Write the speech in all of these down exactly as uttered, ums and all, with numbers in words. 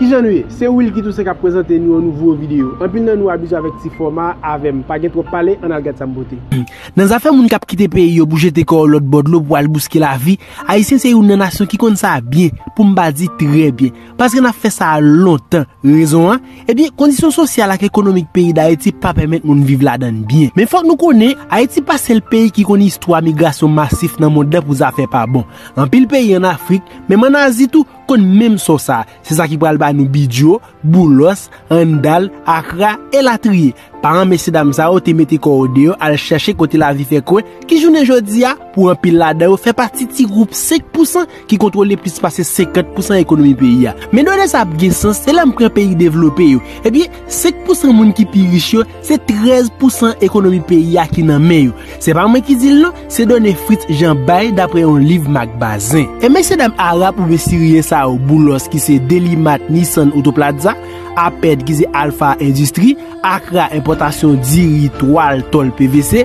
Kijan nou ye? Se Wilky Toussaint k ap prezante nou yon nouvo videyo. Anpil nan nou abitye avèk ti fòma a avè m. Pa gen twòp pale, ann al gad sa m pote. Nan zafè moun k ap kite peyi yo pou jete kò yo lòt bò dlo pou al bouske lavi, Ayisyen se youn nan nasyon ki konn sa byen, pou m pa di trè byen. Paske n ap fè sa a lontan. Rezon an? Ebyen, kondisyon sosyal ak ekonomik peyi Dayiti pa pèmèt moun viv ladan l byen. Men fòk nou konnen, Ayiti pa sèl peyi ki konn istwa migrasyon masif nan mond lan pou zafè pa bon. Anpil peyi ann Afrik, menm ann Azi tou, konn menm sò sa a. Se sa ki pral ba nou Bidjo, Boulòs, Andal, Akra, elatriye. Paran mesyedam sa yo te mete kò yo deyò al chèche kote lavi fè kwen, ki jounen jodi a, pou anpil ladan yo, fè pati ti gwoup senk pousan ki kontwole plis pase senkant pousan ekonomi peyi a. Men done sa ap gen sans, se lè m pran peyi devlope yo. Ebyen, senk pousan moun ki pi rich yo, se trèz pousan ekonomi peyi a ki nan men yo. Se pa mwen ki di l non, se done Fritz Jean bay dapre yon liv Marc Bazin. E mesyedam arab oubyen siriyen sa yo, Boulòs ki se Delimat, Nissan, Autoplaza, Apèd ki se Alpha Industrie, Akra enpòtasyon diri, twal, tòl, P V C,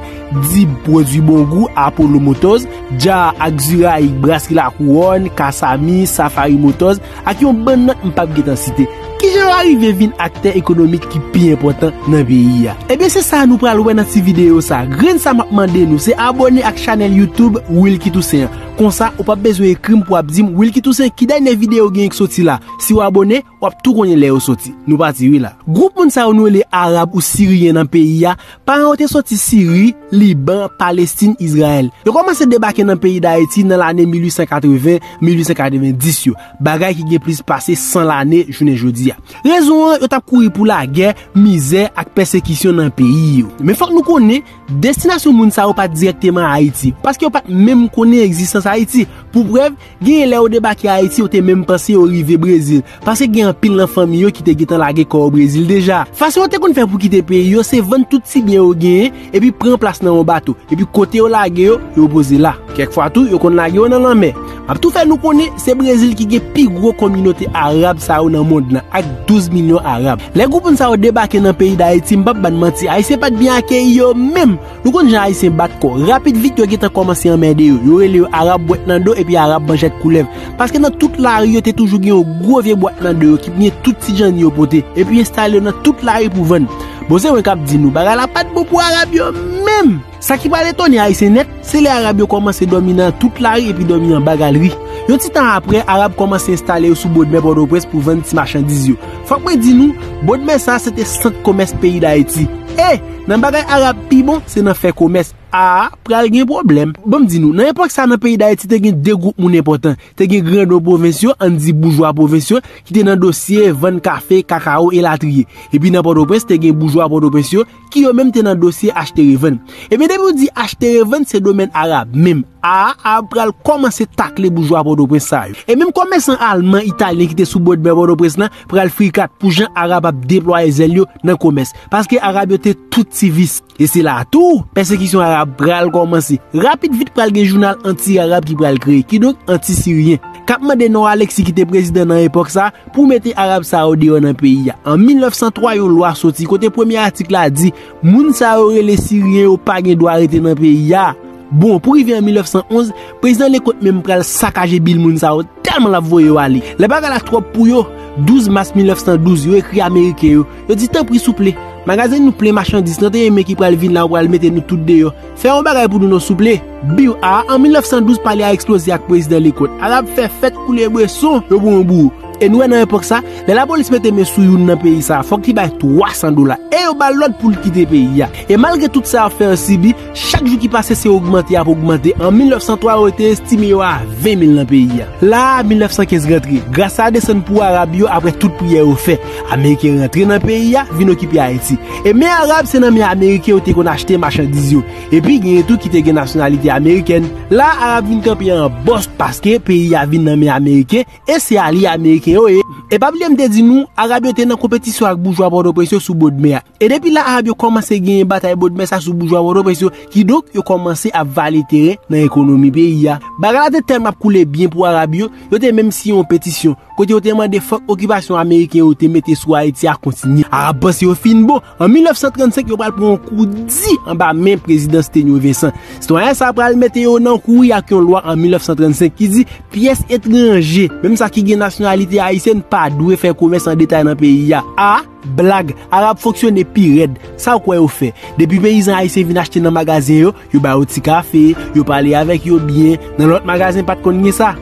Dib pwodui bon gou, Apollo Motors, Dja ak Zurayik, Brasri Lakouwòn, Kasami, Safari Motors, ak yon bann lòt m p ap gentan site. Kijan yo arive vin aktè ekonomik ki pi enpòtan nan peyi a? Ebyen, se sa nou pral wè nan ti videyo sa. Grenn sa m ap mande nou, se abòne ak chanèl YouTube Wilky Toussaint an. Konsa, ou p ap bezwen ekri m pou w ap di m, "Wilky Toussaint, ki dènye videyo w genyen k soti la?" Si w abòne, w ap tou konnen lè yo soti. Nou pati wi la. Gwoup moun sa yo nou rele Arab ou Siriyen nan peyi a, paran yo te soti Siri, Liban, Palestin, Izrayèl. Yo kòmanse debake nan peyi Dayiti nan lane mil uit san katreven, mil uit san katrevendis yo, bagay ki gen plis pase san lane jounen jodi a. Rezon an, yo t ap kouri pou lagè, mizè ak pèsekisyon nan peyi yo. Men fòk nou konnen, destinasyon moun sa yo pa t dirèkteman Ayiti, paske yo pa t menm konnen egzistans Ayiti. Pou prèv, genyen lè yo debake Ayiti, yo te menm panse yo rive Brezil, paske gen anpil nan fanmi yo ki te gentan lage kò yo Brezil deja. Fason yo te konn fè pou kite peyi yo, se vann tout ti byen yo genyen, epi pran plas nan yon bato. Epi kote yo lage yo, yo poze la. Kèk fwa tou, yo konn lage yo nan lanmè. M ap tou fè nou konnen, se Brezil ki gen pi gwo kominote arab sa yo nan mond lan, ak douz milyon arab. Lè gwoup moun sa yo debake nan peyi Dayiti, m p ap bann manti, Ayisyen pa t byen akeyi yo menm. Nou konn jan Ayisyen bat kò. Rapid vit, yo gentan kòmanse anmède yo. Yo rele yo Arab bwèt nan do epi Arab manchèt koulèv. Paske nan tout lari yo, te toujou gen yon gwo vye bwat nan do yo ki t gen tout ti janni yo pote. Epi enstale yo nan tout lari pou vann. Bon, se mwen k ap di nou, bagay la pa t bon pou Arab yo menm. Sa ki pral etone Ayisyen nèt, se lè Arab yo kòmanse dòmi nan tout lari epi dòmi anba galri. Yon ti tan apre, Arab kòmanse enstale yo sou bòdmè Pòtoprens pou vann ti machandiz yo. Fòk mwen di nou, bòdmè sa a se te sant komès peyi Dayiti. E, nan bagay Arab pi bon, se nan fè komès. A, pral gen pwoblèm. Ban m di nou, nan epòk sa a nan peyi Dayiti te gen de gwoup moun enpòtan. Te gen grandon pwovens yo, ann di boujwa pwovens yo, ki te nan dosye vann kafe, kakawo, elatriye. Epi nan Pòtoprens, te gen boujwa Pòtoprens yo, ki yo menm te nan dosye achte revann. Ebyen, depi w di achte revann, se domèn Arab menm. A, Arab pral kòmanse takle boujwa Pòtoprens sa yo. E menm komèsan alman, italyen ki te sou bòdmè Pòtoprens lan pral frikat pou jan Arab ap deplwaye zèl yo nan komès. Paske Arab yo te tout sivis. E se la tou, pèsekisyon Arab pral kòmanse. Rapid vit pral gen jounal anti-Arab ki pral kreye, kidonk anti-Siryen, k ap mande Nò Aleksi ki te prezidan nan epòk sa pou mete Arab sa yo deyò nan peyi a. An mil nèf san twa, yon lwa soti kote premye atik la di, moun sa yo rele Siryen yo pa gen dwa rete nan peyi a. Bon, pou rive an mil nèf san onz, prezidan Lecoq menm pral sakaje bil moun sa yo tèlman l ap voye yo ale. Lè bagay la twòp pou yo, douz mas mil nèf san douz, yo ekri Ameriken yo, yo di, tanpri souple, magazen nou plen machandiz, trannteyen me ki pral vin la, yo pral mete nou tout deyò. Fè yon bagay pou nou non souple. Biw a, an mil nèf san douz, pale a eksploze ak prezidan Lecoq. Arab fè fèt, koule bweson, yo pran yon bouro. E nou wè nan epòk sa, lè lapolis mete men sou youn nan peyi sa, fòk li bay twa san dola. E yo ba l lòd pou l kite peyi a. E malgre tout sa y ap fè an Sibi, chak jou ki pase se ogmante y ap ogmante. An mil nèf san twa, yo te estime yo a ven mil nan peyi a. La a, mil nèf san kenz rantre. Gras sa a desann pou Arab yo apre tout priyè yo fè. Ameriken rantre nan peyi a, vin okipe Ayiti. E men Arab, se nan men Ameriken yo te konn achte machandiz yo. Epi, genyen tou ki te gen nasyonalite amerikèn. La a, Arab vin kanpe an bòs paske peyi a vin nan men Ameriken, e se alye ameriken yo ye. E pa bliye m te di nou, Arab yo te nan konpetisyon ak boujwa Pòtoprens yo sou bòdmè a. E depi la, Arab yo kòmanse genyen batay bòdmè sa sou boujwa Pòtoprens yo, kidonk yo kòmanse ap vale teren nan ekonomi peyi a. Bagay la te tèlman ap koule byen pou Arab yo, yo te menm siyen yon petisyon, kote yo te mande fòk okipasyon ameriken yo te mete sou Ayiti a kontinye. Arab panse yo fin bon. An mil nèf san trannsenk, yo pral pran yon kou di anba men prezidan Stenyo Vincent. Sitwayen sa a pral mete yo nan kouri ak yon lwa an mil nèf san trannsenk ki di pyès etranje, menm sa ki gen nasyonalite Ayisyen pa dwe fè komès an detay nan peyi a. A, blag, Arab fonksyone pi rèd. Sa w kwè yo fè? Depi peyizan ayisyen vin achte nan magazen yo, yo ba yo ti kafe, yo pale avèk yo byen. Nan lòt magazen pa t konn gen sa.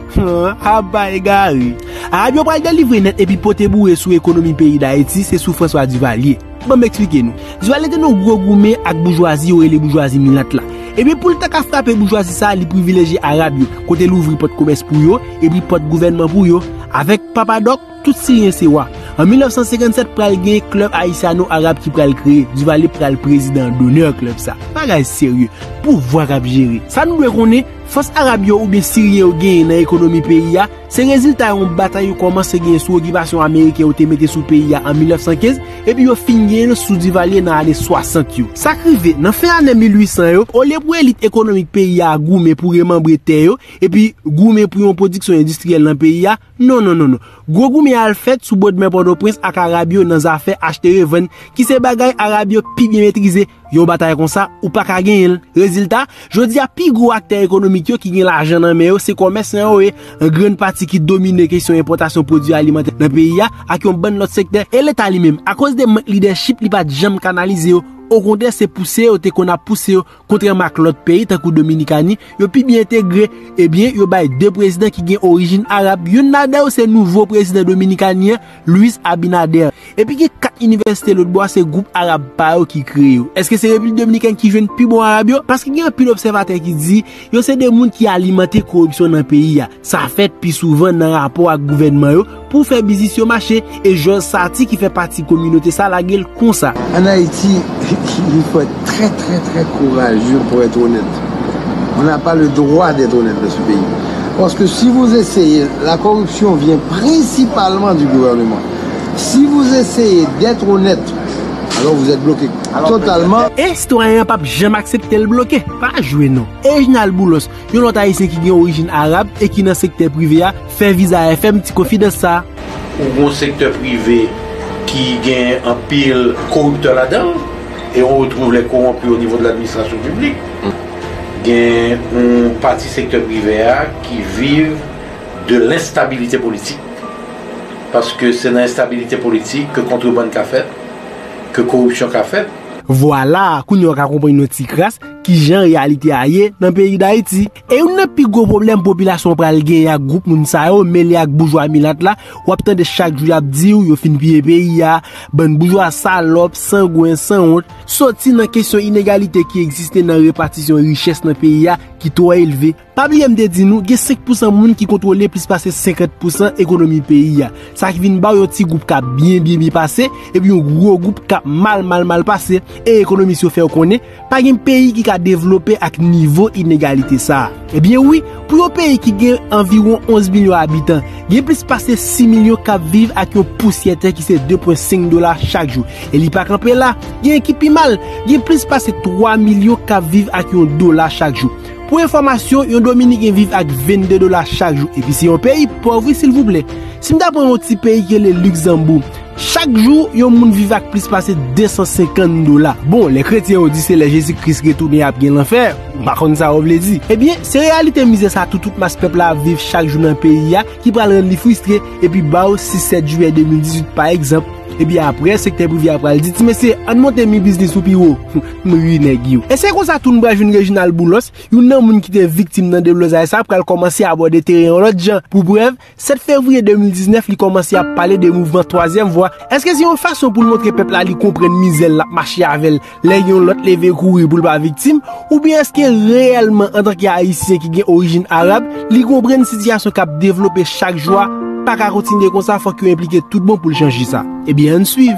Aba egare. Arab yo pral delivre nèt epi pote boure sou ekonomi peyi Dayiti, se sou François Duvalier. Ban m eksplike nou. Duvalier te nan gwo goumen ak boujwazi yo rele boujwazi milat la. Epi pou l ta ka frape boujwazi sa, li privilejye Arab yo, kote l ouvri pòt komès pou yo, epi pòt gouvènman pou yo, avèk Papa Dòk, tout Siryen se wa. An mil nèf san senkann sèt pral gen klèb Haitiano Arab ki pral kreye. Duvalier pral prezidan donè klèb sa. Bagay serye. Pouvwa k ap jere. Sa nou dwe konnen, fòs Arab yo oubyen Siryen yo genyen nan ekonomi peyi a, se rezilta yon batay yo kòmanse genyen sou okipasyon ameriken yo te mete sou peyi a an mil nèf san kenz, epi yo fin genyen l sou Duvalier nan ane swasant yo. Sa k rive, nan fen ane mil uit san yo, olye pou elit ekonomik peyi a goumen pou remanbre tè yo, epi goumen pou yon pwodiksyon endistriyèl nan peyi a, non, non, non, non. Gwo goumen al fèt sou bòdmè Pòtoprens ak Arab yo nan zafè achte revann, ki se bagay Arab yo pi byen metrize. Yon batay konsa, ou pa ka genyen l. Rezilta, jodi a, pi gwo aktè ekonomik yo ki gen lajan nan men yo, se kòmèsan yo ye, an grann pati ki domine kesyon enpòtasyon pwodui alimantè nan peyi a, ak yon bann lòt sektè, e Leta li menm, akoz de mank lidèchip, li pa t janm kanalize yo. Okontrè, se pouse yo te konn ap pouse yo, kontrèman ak lòt peyi, tankou Dominikani, yo pi byen entegre, ebyen, yo bay de prezidan ki gen orijin Arab. Youn ladan yo se nouvo prezidan Dominikani an, Luis Abinader. Epi gen kat inivèsite lòt bò a, se gwoup Arab pa yo ki kreye yo. Èske se Repiblik Dominikèn ki jwenn pi bon Arab yo? Paske gen anpil obsèvatè ki di yo se de moun ki alimante koripsyon nan peyi a. Sa fèt pi souvan nan rapò ak gouvènman yo pou fè biznis yo mache, e Georges Sarty ki fè pati kominote sa lage l konsa. En Haïti, il faut être très, très, très courageux pour être honnête. On n'a pas le droit d'être honnête dans ce pays. Parce que si vous essayez, la corruption vient principalement du gouvernement. Si vous essayez d'être honnête, alors vous êtes bloqué totalement. E sitwayen an p ap janm aksepte l bloke. Pa jwe non. E Reginald Boulos, yon lòt Ayisyen ki gen orijin Arab e ki nan sektè prive a, fè Viza F M ti konfidans sa a. Ou gon sektè prive ki gen anpil koriptè ladan l, et on retrouve les corrompus au niveau de l'administration publique. Gen yon pati sektè prive a ki viv de l'instabilité politique. Paske se nan enstabilite politik ke kontrebann ka fèt, ke koripsyon ka fèt. Vwala, kounye a w ka konprann yon ti kras kijan reyalite a ye nan peyi Dayiti. E youn nan pi gwo pwoblèm popilasyon an pral genyen ak gwoup moun sa yo, mele ak boujwa milat la, w ap tande chak jou y ap di w yo fin piye peyi a, bann boujwa salòp, sangwen, sanwont, soti nan kesyon inegalite ki egziste nan repatisyon richès nan peyi a ki twò elve. Pa bliye m te di nou, gen senk pousan moun ki kontwole plis pase senkant pousan ekonomi peyi a. Sa ki vin ba w yon ti gwoup k ap byen, byen, byen pase, epi yon gwo gwoup k ap mal, mal, mal pase. E ekonomis yo fè w konnen, pa gen peyi ki ka devlope ak nivo inegalite sa a. Ebyen wi, pou yon peyi ki gen anviwon onz milyon abitan, gen plis pase sis milyon k ap viv ak yon pousyè tè ki se de pwen senk dola chak jou. E li pa kanpe la, gen ki pi mal, gen plis pase twa milyon k ap viv ak yon dola chak jou. Pou enfòmasyon, yon Dominiken viv ak vennde dola chak jou. Epi se yon peyi pòv, wi, silvouplè. Si m ta pran yon ti peyi ki rele Likzanbou, chak jou, yon moun viv ak plis pase de san senkant dola. Bon, lè kretyen yo di se lè Jezi Kris retounen y ap gen lanfè, m pa konn sa yo vle di. Ebyen, se reyalite mizè sa tou tout mas pèp la ap viv chak jou nan peyi a ki pral rann li fristre, epi ba w sis sèt jiyè de mil dizuit, pa egzanp, epi apre, sektè prive a pral di, "Ti mesye, ann monte mi biznis ou pi wo." M ri nèg yo. E se konsa tou n pral jwenn Reginald Boulos, youn nan moun ki te viktim nan deblozay sa, pral kòmanse abòde teren yon lòt jan. Pou prèv, sèt fevriye de mil diznèf, li kòmanse ap pale de mouvman twazyèm vwa. Èske se yon fason pou l montre pèp la li konprann mizè l, l ap mache avè l, lè yon lòt leve kouri pou l pa viktim? Oubyen èske reyèlman, antanke Ayisyen ki gen orijin Arab, li konprann sitiyasyon k ap devlope chak jou a pa ka kontinye konsa, fòk yo enplike tout bon pou l chanje sa? Ebyen, ann swiv.